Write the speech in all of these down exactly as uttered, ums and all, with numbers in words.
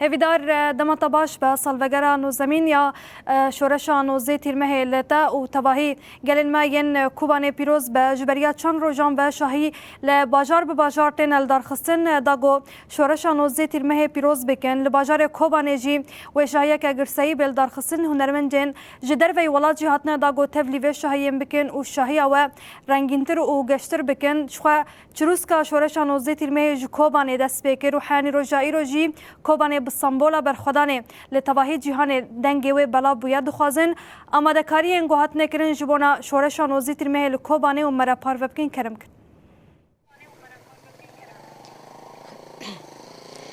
Hêvîdar, e, dema te baş be. Salvegera nozdemîn ya, e, şoreşa nozdeh Tîrmehê li te û tevahî gelên me yên, e, Kobanê pîroz be. Ji beriya çend rojan ve şahî li bajar bi bajar tên lidarxistin, e, da ku şoreşa nozdeh Tîrmehê pîroz bikin. Li bajarê Kobanê jî wê şahiyeke girseyî bê lidarxistin. Hunermendên ji derveyî welat jî hatine da ku tevlî vê şahiyên bikin û şahiya we rengîntir û geştir bikin. Jixwe Çirûska şoreşa nozdeh Tîrmehê ji Kobanê dest pê kir û heyanî roja îro jî Kobanê bi sembola berxwedanê li tevahî cîhanê dengê wê belav bûye. Dixwazin amadekariyên ku hatine kirin ji bona şoreşa nozdeh Tîrmehê li Kobanê û me re parve bikin, kerem kin.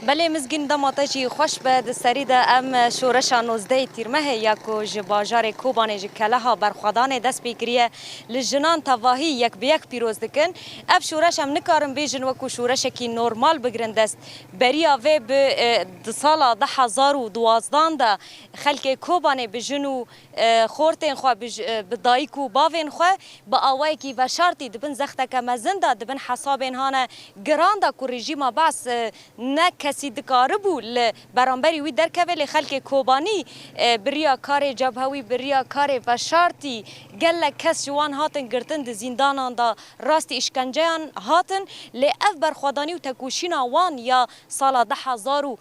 Belê Mizgîn, dema te jî xweş be. Di serî de em şoreşa nozdehê Tîrmehê ya ku ji bajarê Kobanê, ji Keleha Berxwedanê dest pê kiriye, li jinan tevahî yek bi yek pîroz dikin. Ev şoreş em nikarin bêjin wekû şoreşekî normal bigirin dest. Beriya vê bi, e, di sala du hezar û duwazdan de xelkê Kobanê bi jin û, e, xortên xwe, bi j-, e, bi dayik û bavên xwe bi awayekî veşartî di bin zexteke mezin de, di bin hesabên hane giran de ku rejîma Beas, e, ne kesî dikaribû li beramberî wî derkeve, lê xelkê Kobanî, e, bi riya karê cebhewî, bi riya karê veşartî, gelek kes ji wan hatin girtin, di zîndanan de rastî îşkenceyan hatin, lê ev berxwedanî û tekoşîna wan ya sala du hezar û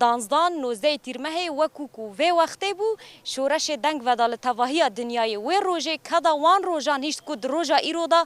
danzdan, nozdehê Tîrmehê, wekû ku vê wextê bû, şoreşê deng veda li tevahiya dinyayê. Wê rojê keda wan rojan hişt ku di roja îro de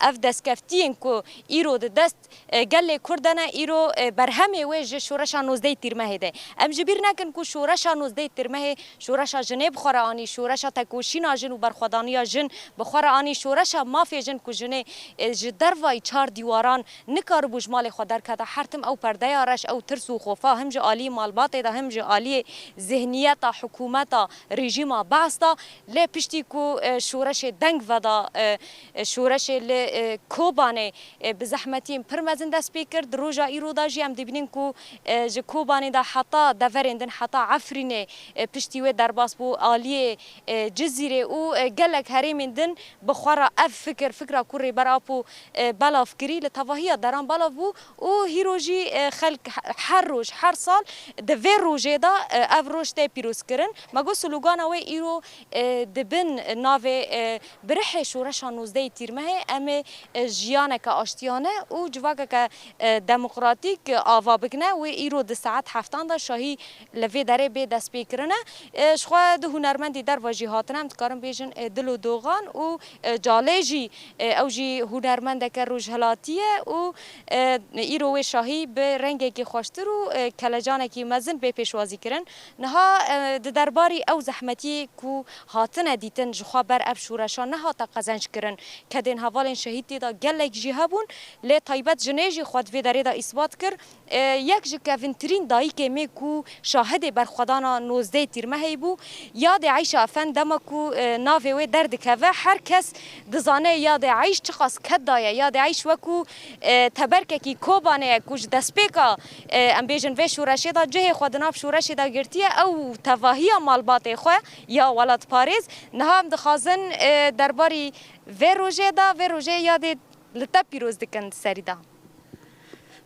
ev destkeftiyên ku îro di dest, e, gelê Kurd de ne, îro, e, berhemê wê ji şoreşa nozdehê Tîrmehê de. Em ji bîr nekin ku şoreşa nozdehê Tîrmehê şoreşa jinê bi xwe re anî, şoreşa tekoşîna jin û berxwedaniya jin bi xwe re anî, şoreşa mafê jin ku jinê, e, ji dervayî çar dîwaran nikaribû ji malê xwe derkete. Her tim ew perdeya reş, ew tirs û xofa him ji aliyê malbatê de, him ji aliyê zihniyeta hikûmeta rejîma Beas de. Lê piştî ku, e, şoreşê deng veda, e, e, şoreşê li, e, Kobanê, e, bi zehmetiyên pir mezin dest pê kir, di roja îro de jî em dibînin ku, e, ji Kobanê de heta deverên din, heta Efrînê, e, piştî wê derbas bû aliyê, e, Cizîrê û, e, gelek herêmên din bi xwe re ev fikir, fikra ku Rêber Apo, e, belav kirî, li tevahiya deran belav bû û hîro jî, e, xelk he-, her roj, her sal di vê rojê de, e, ev roj tê pîrozkirin. Me got slogana wê îro, e, di bin navê, e, bi rihê şoreşa nozdehê Tîrmehê em ê, e, jiyaneke aştiyane û civakeke, e, demokratîk, e, ava bikine. Wê îro di saet heftan de şahî li vê derê bê destpêkirine. E, ji xwe du hunermendî derva jî hatine, em dikarin bêjin, e, Dilo Dogan û, e, Calê jî, e, ew jî hunermendeke rojhilatî ye û, e, îro wê şahî bi rengekî xweştir û, e, kelecanekî mezin bê pêşwazî kirin. Niha, e, di derbarî ew zehmetiyê ku hatine dîtin, ji xwe ber ev şoreşa nehate qezenc kirin. Kedên hevalên şehîd tê de gelek jî hebûn, lê taybet jinê jî xwe di vê derê de îsbat kir. E, yek ji kevintirîn dayikê me ku şahidê berxwedana nozdehê Tîrmehê bû, Yadê Eyşa Efend, dema ku, e, navê wê derdikeve, her kes dizane Yadê Eyş çiqas ked daye. Yadê Eyş wekû, e, teberkekî Kobanê ye ku ji destpêka, e, em bêjin vê şoreşê de cihê xwe di nav şoreşê de girtiye, ew tevahiya malbatê xwe ya welatparêz. Niha em dixwazin, e, derbarî vê rojê de, vê rojê yadê li te pîroz dikin di serî de.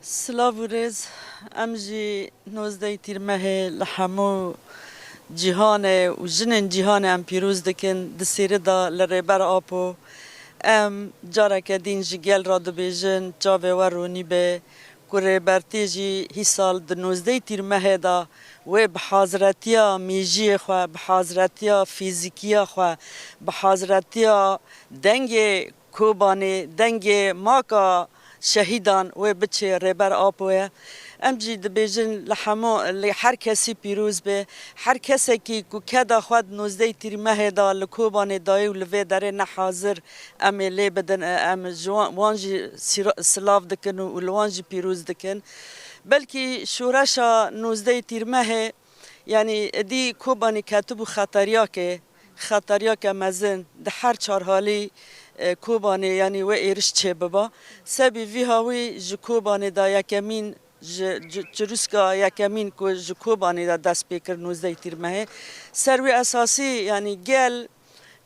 Silav û rêz, em jî nozdehê Tîrmehê li hemû cîhanê û jinên cîhanê em pîroz dikin. Di sêrî de li Rêber Apo em careke din ji gel re dibêjin, çavê we ronî be ku Rêber tê jî hîsal di nozdehê Tîrmehê de wê bi hazretiya mêjiyê xwe, bi hazretiya fîzîkiya xwe, bi hazretiya dengê Kobanê, dengê maka şehîdan wê biçê Rêber Apo ye. Em jî dibêjin li hemû, li her kesî pîroz be. Her kesekî ku keda xwe di nozdehê Tîrmehê de li Kobanê dayê û li vê derê ne hazir, em ê lê bidin, em ji wan, wan jî sira-, silav dikin û, û li wan jî pîroz dikin. Belkî şoreşa nozdehê Tîrmehê, yanî êdî Kobanê ketibû xeteryakê, xeteryake mezin di her çar halî, e, Kobanê, yanî wê êriş çêbiba. Sebî vî hawî ji Kobanê de yekemîn, ji, ji çirûska yekemîn ku ji Kobanê de dest pê kir nozdehê Tîrmehê. Ser wî esasî, yanî gel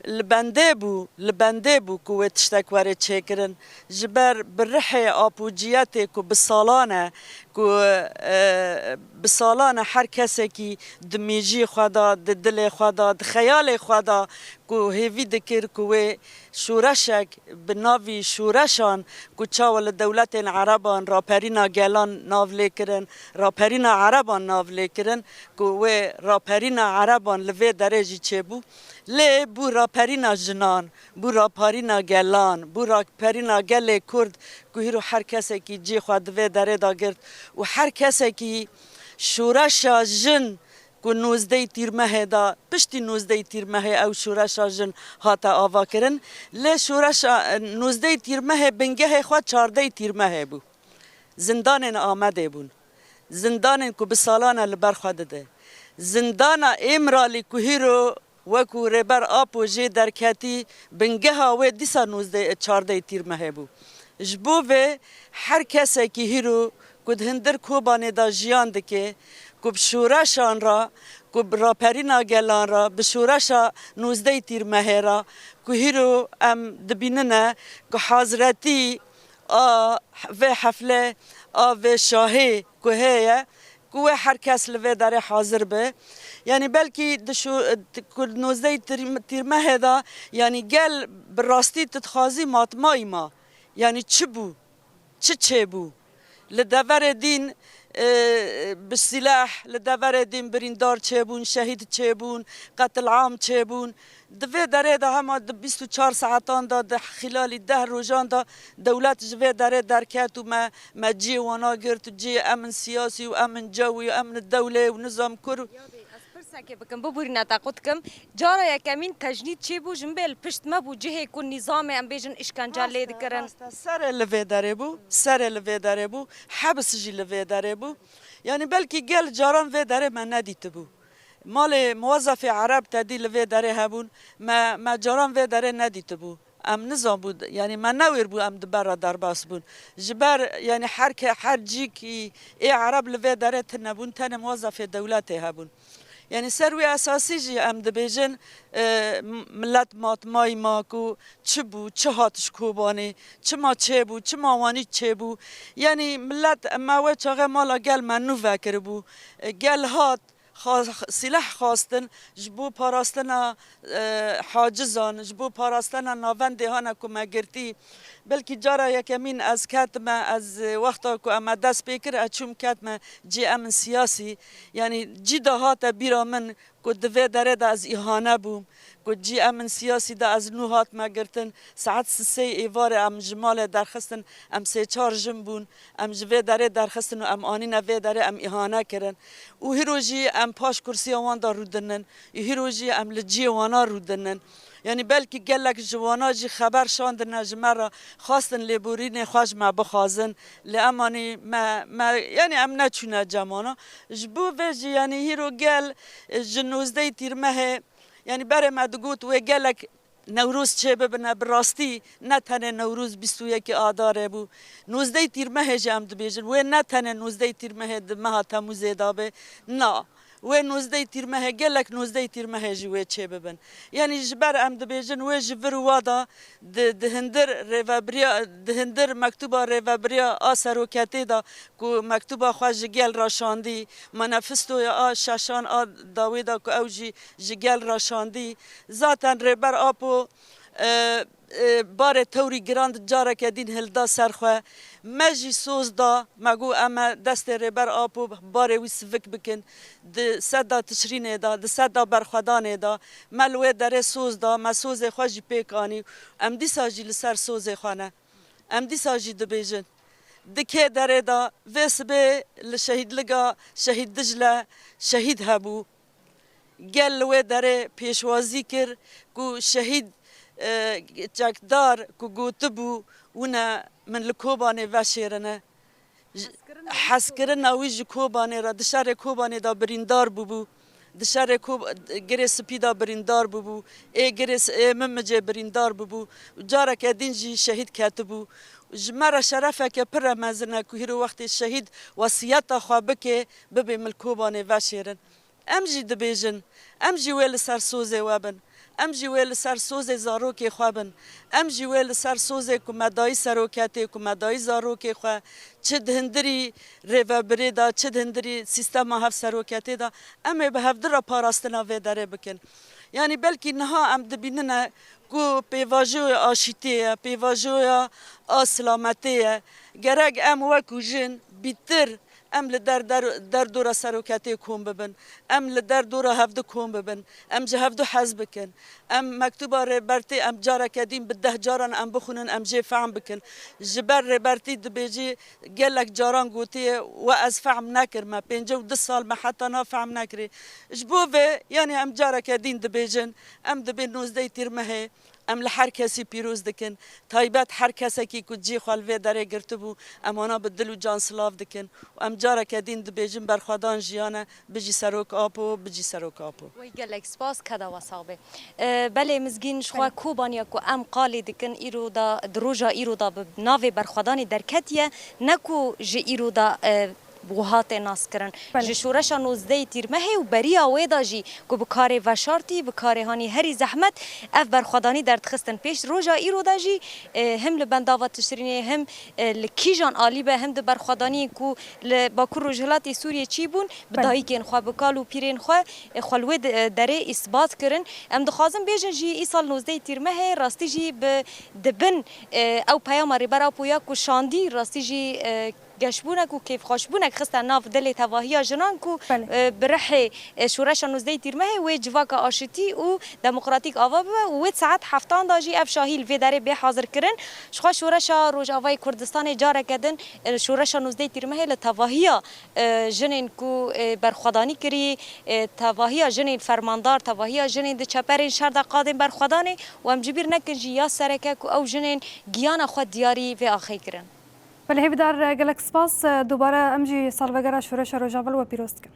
li bendê bû, li bendê bû ku wê tiştek were çêkirin. Ji ber bi rihê apûciyetê ku bi salan e, Ku, e, bi salan e her kesekî di mêjiyê xwe de, di dilê xwe de, di xeyalê xwe de ku hêvî dikir ku wê şoreşek bi navî şoreşan ku çawa li dewletên Ereban raperîna gelan nav lê kirin, raperîna Ereban nav lê kirin, ku wê raperîna Ereban li vê derê jî çêbû. Lê bû raperîna jinan, bû raperîna gelan, bû raperîna gelê Kurd ku hîro her kesekî cihê xwe di vê derê de girt û her kesekî şoreşa jin ku nozdehê Tîrmehê de, piştî nozdehê Tîrmehê ew şoreşa jin hate avakirin. Lê şoreşa, e, nozdehê Tîrmehê bingehê xwe çardehê Tîrmehê bû. Zindanên Amedê bûn. Zindanên ku bi salan e li ber xwe dide. Zindana Îmralî ku hîro wekû Rêber Apo jê derketî, bingeha wê dîsa nozdeh, çardehê Tîrmehê bû. Ji bo vê her kesekî hîro ku di hundir Kobanê de jiyan dike, ku bi şoreşan re, ku bi raperîna gelan re, bi şoreşa nozdehê Tîrmehê re, ku hîro em dibînine ku hazretî a vê heflê, a vê şahê ku heye, ku wê her kes li vê derê hazir be. Yanî belkî di şu, ku nozdehê Tîr-, Tîrmehê de, yanî gel bi rastî tu dixwazî matmayî ma. Yanî çi bû? Çi çêbû? Li deverê din, e, bi silah, li deverê din birîndar çêbûn, şehîd çêbûn, qetilam çêbûn. Di vê derê de hema di bîst û çar saetan de, di xîlalî deh rojan de dewlet ji vê derê derket û me, me cihê wana girt û cihê em in siyasî û em in cewî û em in dewlê û nizam kur û Ya bê, ez pirsekê bikim, bibûrîne te qut kim. Cara yekemîn tecnîd çêbû, ji min bê li pişt me bû cihê ku nîzamê, em bêjin, îşkence lê dikirin. Rast e, rast e. Serê li vê derê bû, serê li vê derê bû, hebs jî li vê derê bû. Yanî belkî gel caran vê derê me nedîtibû. Malê muwezefê Ereb tedî li vê derê hebûn, me, me caran vê derê nedîtibû. Em nizanbû, yanî me newêr bû em di ber re derbas bûn. Ji ber, yanî her ke-, her cîkî ê Ereb li vê derê tune bûn, tenê muwezefê dewletê hebûn. Yanî ser wî esasî jî em dibêjin, e, m-, milet matmayî ma ku çi bû, çi hat ji Kobanê, çima çêbû, çima wanî çêbû. Yanî milet, me wê çaxê mala gel me nû vekiribû. E, gel hat, xwe-, sîleh xwestin ji bo parastina, e, hacizan, ji bo parastina navendê hane ku me girtî. Belkî cara yekemîn ez ketime, ez, e, wexta ku em me dest pê kir, ez çûm ketime cê em in siyasî. Yanî cî de hate bîra min ku di vê derê de ez îhane bûm, ku cî em in siyasî de ez nû hatime girtin. Saet sisê êvarê em ji malê derxistin, em sê çar jin bûn. Em ji vê derê derxistin û em anîne vê derê, em îhane kirin. Û hîro jî em paş kursiya wan de rûdinin. Û hîro jî em li cihê wana rûdinin. Yanî belkî gelek ji wana jî xeber şandine ji me re, xwestin lêborînê xwe ji me bixwazin. Lê em anî me, me, yanî em neçûne cem wana. Ji bo vê jî yanî hîro gel, e, ji nozdehê Tîrmehê, yanî berê me digot wê gelek Newroz çêbibine, bi rastî ne tenê Newroz bîst û yekê Adarê bû. Nozdehê Tîrmehê jî em dibêjin. Wê ne tenê nozdehê Tîrmehê di meha Temûzê de be. Na. Wê nozdehê Tîrmehê, gelek nozdehê Tîrmehê jî wê çêbibin. Yanî ji ber em dibêjin, wê ji vir û wa de di, di hindir rêvebiriya, di hindir mektuba rêvebiriya a seroketê de ku mektuba xwe ji gel re şandî, manifestoya a şeşan a dawê de ku ew jî ji gel re şandî. Zaten Rêber Apo, e, e, barê tewrî giran di careke dîn hilda ser xwe. Me jî soz da, me got, em ê destê Rêber Apo barê wî sivik bikin. Di seda Tişrînê de, di seda berxwedanê de me li wê derê soz da, me sozê xwe jî pêk anî. Em dîsa jî li ser sozê xwe ne. Em dîsa jî dibêjin. Di kê derê de vê sibê li şehîdliga Şehîd Dicle şehîd hebû. Gel li wê derê pêşwazî kir ku şehîd, e, çekdar ku gotibû, wine min li Kobanê veşêrine. J-, hezkirina wî ji Kobanê re, di şerê Kobanê de birîndar bûbû. Di şerê Ko-, Girê Spî de birîndar bûbû. Ê Girê S-, ê Mimicê birîndar bûbû. Û careke din jî şehîd ketibû. Ji me re şerefeke pir re mezin e ku hîro wextê şehîd wesiyeta xwe bike, bibê min li Kobanê veşêrin. Em jî dibêjin, em jî wê li ser sozê we bin. Em jî wê li ser sozê zarokê xwe bin. Em jî wê li ser sozê ku me dayî seroketê, ku me dayî zarokê xwe, çi di hindirî rêvebirê de, çi di hindirî sîstema hevseroketê de, em ê bi hevdi re parastina vê derê bikin. Yanî belkî niha em dibînine ku pêvajoya aşîtiyê ye, pêvajoya a silametê ye. Gerek em wekû jin bîtir em li der, der, derdora seroketê kom bibin. Em li derdora hevdu kom bibin. Em ji hevdu hez bikin. Em mektuba Rêbertî em careke dîn bi deh caran em bixwînin, em jê fehm bikin. Ji ber Rêbertî dibêjî gelek caran gotiye we ez fehm nekirme. Pêncî û du sal me heta niha fehm nekirî. Ji bo vê, yanî em careke dîn dibêjin, em dibê nozdehê Tîrmehê, em li her kesî pîroz dikin. Taybet her kesekî ku cihê xwe li vê derê girtibû, em wana bi dil û can silav dikin. Û em careke dîn dibêjin berxwedan jiyan e, bijî Serok Apo, bijî Serok Apo. Wey gelek spas, keda we sax be. E, belê Mizgîn, ji xwe Belê. Kobaniya ku em qalê dikin îro da, di roja îro da bi navê berxwedanê derketiye, ne ku ji îro da, e, wiha tê naskirin. Belê. Ji şoreşa nozdehê Tîrmehê û beriya wê de jî ku bi karê veşartî, bi karê hanî herî zehmet ev berxwedanî derdixistin pêş. Roja îro de jî, e, him li bendava Tişrînê, him, e, li kîjan alî be, him di berxwedaniyên ku li Bakur Rojhilatê Sûriyê çî bûn, bi Belê. dayikên xwe, bi kal û pîrên xwe, e, xwe li wê de-, derê îsbat kirin. Em dixwazin bêjin jî îsal nozdehê Tîrmehê rastî jî bi, di bin, e, ew peyama Rêber Apo ya ku şandî rastî jî, e, geşbûnek û kêfxweşbûnek xiste nav dilê tevahiya jinan ku, Belê. e, bi rihê, e, şoreşa nozdehê Tîrmehê wê civaka aşitî û demokratîk ava bibe û wê saet heftan de jî ev şahî li vê derê bê hazirkirin. Ji xwe şoreşa Rojavayê Kurdistanê careke din, e, şoreşa nozdehê Tîrmehê li tevahiya, e, jinên ku, e, berxwedanî kirî, e, tevahiya jinên fermandar, tevahiya jinên di çeperên şer de qadên berxwedanê û em ji bîr nekin jî ya sereke ku ew jinên giyana xwe diyarî vê axê kirin. Belê hêvîdar, gelek spas. Dubare em jî salvegera şoreşa Rojava li we pîroz dikin.